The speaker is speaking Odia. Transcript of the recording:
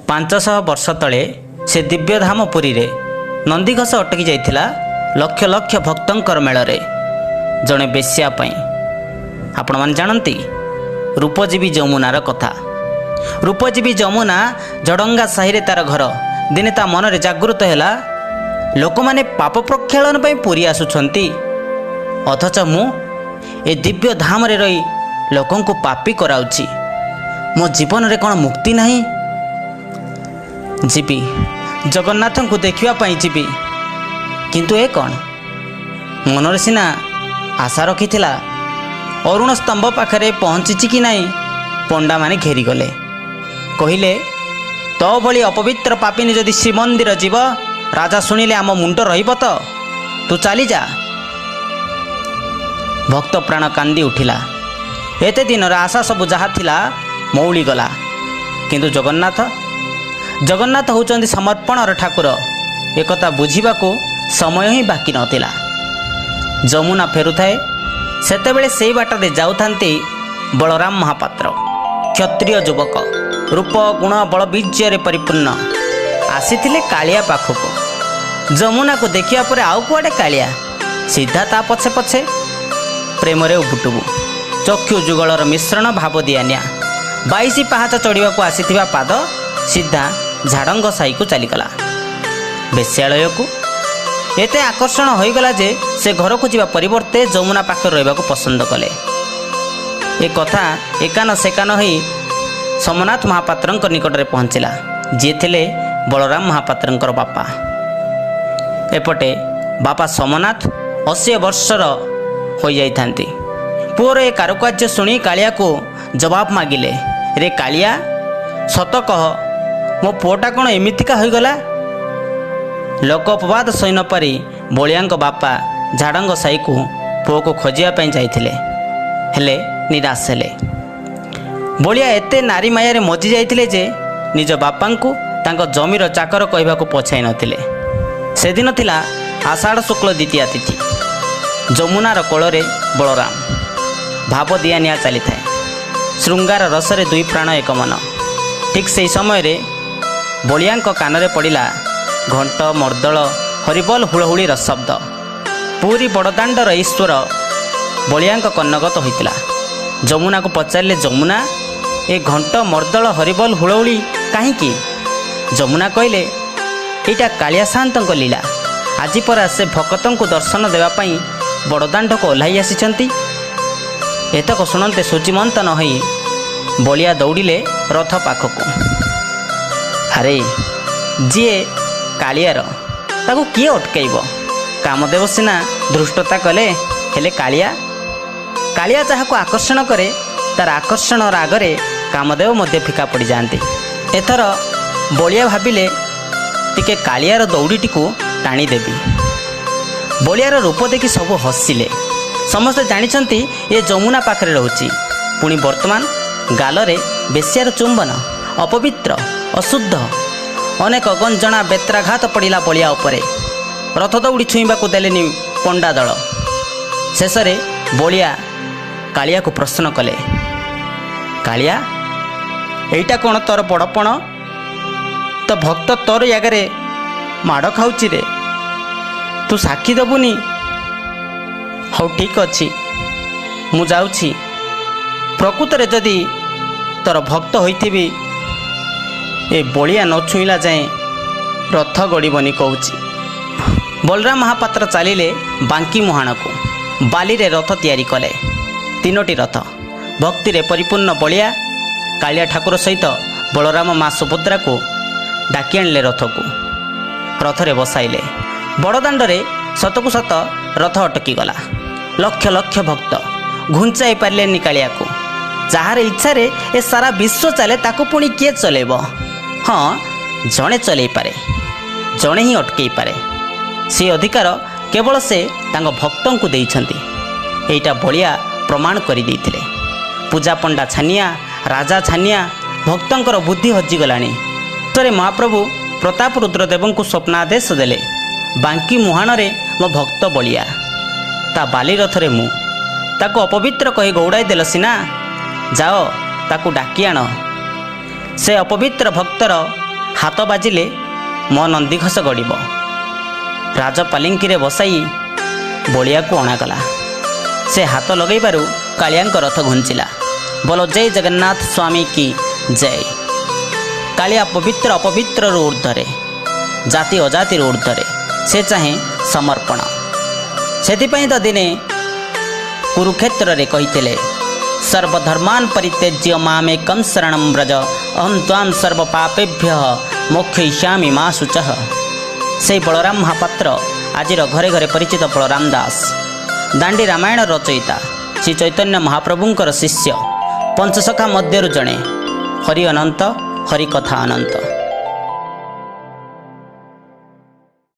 500 ବର୍ଷ ତଳେ ସେ ଦିବ୍ୟଧାମ ପୁରୀରେ ନନ୍ଦିଘୋଷ ଅଟକି ଯାଇଥିଲା ଲକ୍ଷ ଲକ୍ଷ ଭକ୍ତଙ୍କର ମେଳରେ ଜଣେ ବେଶ୍ୟା ପାଇଁ। ଆପଣମାନେ ଜାଣନ୍ତି ରୂପଜୀବୀ ଯମୁନାର କଥା। ରୂପଜୀବୀ ଯମୁନା, ଜଡ଼ଙ୍ଗା ସାହିରେ ତାର ଘର। ଦିନେ ତା ମନରେ ଜାଗୃତ ହେଲା, ଲୋକମାନେ ପାପ ପ୍ରକ୍ଷାଳନ ପାଇଁ ପୁରୀ ଆସୁଛନ୍ତି, ଅଥଚ ମୁଁ ଏ ଦିବ୍ୟ ଧାମରେ ରହି ଲୋକଙ୍କୁ ପାପୀ କରାଉଛି। ମୋ ଜୀବନରେ କ'ଣ ମୁକ୍ତି ନାହିଁ? ଯିବି, ଜଗନ୍ନାଥଙ୍କୁ ଦେଖିବା ପାଇଁ ଯିବି। କିନ୍ତୁ ଏ କ'ଣ? ମନରେ ସିନା ଆଶା ରଖିଥିଲା, ଅରୁଣ ସ୍ତମ୍ଭ ପାଖରେ ପହଞ୍ଚିଛି କି ନାହିଁ, ପଣ୍ଡାମାନେ ଘେରିଗଲେ। କହିଲେ, ତୋ ଭଳି ଅପବିତ୍ର ପାପିନୀ ଯଦି ଶ୍ରୀମନ୍ଦିର ଯିବ, ରାଜା ଶୁଣିଲେ ଆମ ମୁଣ୍ଡ ରହିବ ତ? ତୁ ଚାଲିଯା। ଭକ୍ତ ପ୍ରାଣ କାନ୍ଦି ଉଠିଲା। ଏତେ ଦିନର ଆଶା ସବୁ ଯାହା ଥିଲା ମଉଳିଗଲା। କିନ୍ତୁ ଜଗନ୍ନାଥ, ଜଗନ୍ନାଥ ହେଉଛନ୍ତି ସମର୍ପଣର ଠାକୁର, ଏକଥା ବୁଝିବାକୁ ସମୟ ହିଁ ବାକି ନଥିଲା। ଯମୁନା ଫେରୁଥାଏ, ସେତେବେଳେ ସେଇ ବାଟରେ ଯାଉଥାନ୍ତି ବଳରାମ ମହାପାତ୍ର। କ୍ଷତ୍ରିୟ ଯୁବକ, ରୂପ ଗୁଣ ବଳ ବୀର୍ଯ୍ୟରେ ପରିପୂର୍ଣ୍ଣ। ଆସିଥିଲେ କାଳିଆ ପାଖକୁ। ଯମୁନାକୁ ଦେଖିବା ପରେ ଆଉ କୁଆଡ଼େ କାଳିଆ, ସିଧା ତା ପଛେ ପଛେ। ପ୍ରେମରେ ଉବୁଟୁବୁ, ଚକ୍ଷୁ ଯୁଗଳର ମିଶ୍ରଣ ଭାବ ଦିଆନିଆ। 22 ପାହାଚ ଚଢ଼ିବାକୁ ଆସିଥିବା ପାଦ ସିଧା ଝାଡ଼ଙ୍ଗ ସାହିକୁ ଚାଲିଗଲା, ବେଶ୍ୟାଳୟକୁ। ଏତେ ଆକର୍ଷଣ ହୋଇଗଲା ଯେ ସେ ଘରକୁ ଯିବା ପରିବର୍ତ୍ତେ ଯମୁନା ପାଖରେ ରହିବାକୁ ପସନ୍ଦ କଲେ। ଏ କଥା ଏକାନ ସେକାନ ହୋଇ ସୋମନାଥ ମହାପାତ୍ରଙ୍କ ନିକଟରେ ପହଞ୍ଚିଲା, ଯିଏ ଥିଲେ ବଳରାମ ମହାପାତ୍ରଙ୍କର ବାପା। ଏପଟେ ବାପା ସୋମନାଥ 80 ବର୍ଷର ହୋଇଯାଇଥାନ୍ତି। ପୁଅର ଏ କାରୁକାର୍ଯ୍ୟ ଶୁଣି କାଳିଆକୁ ଜବାବ ମାଗିଲେ, ରେ କାଳିଆ, ସତ କହ, ମୋ ପୁଅଟା କ'ଣ ଏମିତିକା ହୋଇଗଲା? ଲୋକ ଅପବାଦ ସହି ନପାରି ବଳିଆଙ୍କ ବାପା ଝାଡ଼ଙ୍ଗ ସାହିକୁ ପୁଅକୁ ଖୋଜିବା ପାଇଁ ଯାଇଥିଲେ, ହେଲେ ନିରାଶ ହେଲେ। ବଳିଆ ଏତେ ନାରୀ ମାୟାରେ ମଜି ଯାଇଥିଲେ ଯେ ନିଜ ବାପାଙ୍କୁ ତାଙ୍କ ଜମିର ଚାକର କହିବାକୁ ପଛାଇ ନଥିଲେ। ସେଦିନ ଥିଲା ଆଷାଢ଼ ଶୁକ୍ଳ ଦ୍ୱିତୀୟା ତିଥି। ଯମୁନାର କୋଳରେ ବଳରାମ, ଭାବ ଦିଆନିଆ ଚାଲିଥାଏ। ଶୃଙ୍ଗାର ରସରେ ଦୁଇ ପ୍ରାଣ ଏକ ମନ। ଠିକ୍ ସେହି ସମୟରେ ବଳିଆଙ୍କ କାନରେ ପଡ଼ିଲା ଘଣ୍ଟ, ମର୍ଦ୍ଦଳ, ହରିବୋଲ, ହୁଳହୁଳିର ଶବ୍ଦ। ପୁରୀ ବଡ଼ଦାଣ୍ଡର ଈଶ୍ୱର ବଳିଆଙ୍କ କର୍ଣ୍ଣଗତ ହୋଇଥିଲା। ଯମୁନାକୁ ପଚାରିଲେ, ଯମୁନା, ଏ ଘଣ୍ଟ, ମର୍ଦ୍ଦଳ, ହରିବୋଲ, ହୁଳହୁଳି କାହିଁକି? ଯମୁନା କହିଲେ, ଏଇଟା କାଳିଆ ସାଆନ୍ତଙ୍କ ଲୀଳା। ଆଜି ପରା ସେ ଭକତଙ୍କୁ ଦର୍ଶନ ଦେବା ପାଇଁ ବଡ଼ଦାଣ୍ଡକୁ ଓହ୍ଲାଇ ଆସିଛନ୍ତି। ଏତକ ଶୁଣନ୍ତେ ଶୁଚିମନ୍ତ ନ ହୋଇ ବଳିଆ ଦୌଡ଼ିଲେ ରଥ ପାଖକୁ। ଆରେ, ଯିଏ କାଳିଆର ତାକୁ କିଏ ଅଟକେଇବ? କାମଦେବ ସିନା ଧୃଷ୍ଟତା କଲେ, ହେଲେ କାଳିଆ, କାଳିଆ ଯାହାକୁ ଆକର୍ଷଣ କରେ, ତାର ଆକର୍ଷଣର ଆଗରେ କାମଦେବ ମଧ୍ୟ ଫିକା ପଡ଼ିଯାଆନ୍ତି। ଏଥର ବଳିଆ ଭାବିଲେ, ଟିକେ କାଳିଆର ଦଉଡ଼ିଟିକୁ ଟାଣିଦେବି। ବଳିଆର ରୂପ ଦେଖି ସବୁ ହସିଲେ। ସମସ୍ତେ ଜାଣିଛନ୍ତି ଏ ଯମୁନା ପାଖରେ ରହୁଛି, ପୁଣି ବର୍ତ୍ତମାନ ଗାଲରେ ବେଶ୍ୟାର ଚୁମ୍ବନ। ଅପବିତ୍ର, ଅଶୁଦ୍ଧ। ଅନେକ ଗଞ୍ଜଣା, ବେତ୍ରାଘାତ ପଡ଼ିଲା ବଳିଆ ଉପରେ। ରଥ ଦଉଡ଼ି ଛୁଇଁବାକୁ ଦେଲେନି ପଣ୍ଡା ଦଳ। ଶେଷରେ ବଳିଆ କାଳିଆକୁ ପ୍ରଶ୍ନ କଲେ, କାଳିଆ, ଏଇଟା କ'ଣ ତୋର ବଡ଼ପଣ? ତ ଭକ୍ତ ତୋର ଆଗରେ ମାଡ଼ ଖାଉଛି ରେ, ତୁ ସାକ୍ଷୀ ଦେବୁନି? ହଉ, ଠିକ୍ ଅଛି, ମୁଁ ଯାଉଛି। ପ୍ରକୃତରେ ଯଦି ତୋର ଭକ୍ତ ହୋଇଥିବି, ଏ ବଳିଆ ନ ଛୁଇଁଲା ଯାଏଁ ରଥ ଗଡ଼ିବନି କହୁଛି। ବଳରାମ ମହାପାତ୍ର ଚାଲିଲେ ବାଙ୍କି ମୁହାଣକୁ। ବାଲିରେ ରଥ ତିଆରି କଲେ, ତିନୋଟି ରଥ। ଭକ୍ତିରେ ପରିପୂର୍ଣ୍ଣ ବଳିଆ କାଳିଆ ଠାକୁର ସହିତ ବଳରାମ, ମା ସୁଭଦ୍ରାକୁ ଡାକି ଆଣିଲେ ରଥକୁ। ରଥରେ ବସାଇଲେ। ବଡ଼ଦାଣ୍ଡରେ ସତକୁ ସତ ରଥ ଅଟକିଗଲା। ଲକ୍ଷ ଲକ୍ଷ ଭକ୍ତ ଘୁଞ୍ଚାଇ ପାରିଲେନି କାଳିଆକୁ। ଯାହାର ଇଚ୍ଛାରେ ଏ ସାରା ବିଶ୍ୱ ଚାଲେ, ତାକୁ ପୁଣି କିଏ ଚଲେଇବ? ହଁ, ଜଣେ ଚଲେଇ ପାରେ, ଜଣେ ହିଁ ଅଟକେଇ ପାରେ। ସେ ଅଧିକାର କେବଳ ସେ ତାଙ୍କ ଭକ୍ତଙ୍କୁ ଦେଇଛନ୍ତି। ଏଇଟା ବଳିଆ ପ୍ରମାଣ କରିଦେଇଥିଲେ। ପୂଜାପଣ୍ଡା ଛାନିଆ, ରାଜା ଛାନିଆ, ଭକ୍ତଙ୍କର ବୁଦ୍ଧି ହଜିଗଲାଣି। ତରେ ମହାପ୍ରଭୁ ପ୍ରତାପ ରୁଦ୍ରଦେବଙ୍କୁ ସ୍ୱପ୍ନାଦେଶ ଦେଲେ, ବାଙ୍କି ମୁହାଣରେ ମୋ ଭକ୍ତ ବଳିଆ, ତା ବାଲି ରଥରେ ମୁଁ। ତାକୁ ଅପବିତ୍ର କହି ଗୌଡ଼ାଇ ଦେଲ ସିନା, ଯାଅ ତାକୁ ଡାକି ଆଣ। ସେ ଅପବିତ୍ର ଭକ୍ତର ହାତ ବାଜିଲେ ମୋ ନନ୍ଦିଘୋଷ ଗଡ଼ିବ। ରାଜପାଲିଙ୍କିରେ ବସାଇ ବଳିଆକୁ ଅଣାଗଲା। ସେ ହାତ ଲଗାଇବାରୁ କାଳିଆଙ୍କ ରଥ ଘୁଞ୍ଚିଲା। ବୋଲ ଜୟ ଜଗନ୍ନାଥ ସ୍ୱାମୀ କି ଜୟ। କାଳିଆ ପବିତ୍ର ଅପବିତ୍ରରୁ ଉର୍ଦ୍ଧ୍ୱରେ, ଜାତି ଅଜାତିରୁ ଉର୍ଦ୍ଧ୍ୱରେ। ସେ ଚାହେଁ ସମର୍ପଣ। ସେଥିପାଇଁ ତ ଦିନେ କୁରୁକ୍ଷେତ୍ରରେ କହିଥିଲେ, ସର୍ବଧର୍ମାନ ପରିତ୍ୟଜ୍ୟ ମାମେକಂ ଶରଣಂ ବ୍ରଜ, ଅହಂ ତ୍ୱାಂ ସର୍ବ ପାପେଭ୍ୟ ମୋକ୍ଷୟିଷ୍ୟାମି ମା ଶୁଚଃ। ସେଇ ବଳରାମ ମହାପାତ୍ର, ଆଜିର ଘରେ ଘରେ ପରିଚିତ ବଳରାମ ଦାସ, ଦାଣ୍ଡି ରାମାୟଣ ରଚୟିତା, ଶ୍ରୀ ଚୈତନ୍ୟ ମହାପ୍ରଭୁଙ୍କର ଶିଷ୍ୟ, ପଞ୍ଚସଖା ମଧ୍ୟରୁ ଜଣେ। ହରି ଅନନ୍ତ, ହରି କଥା ଅନନ୍ତ।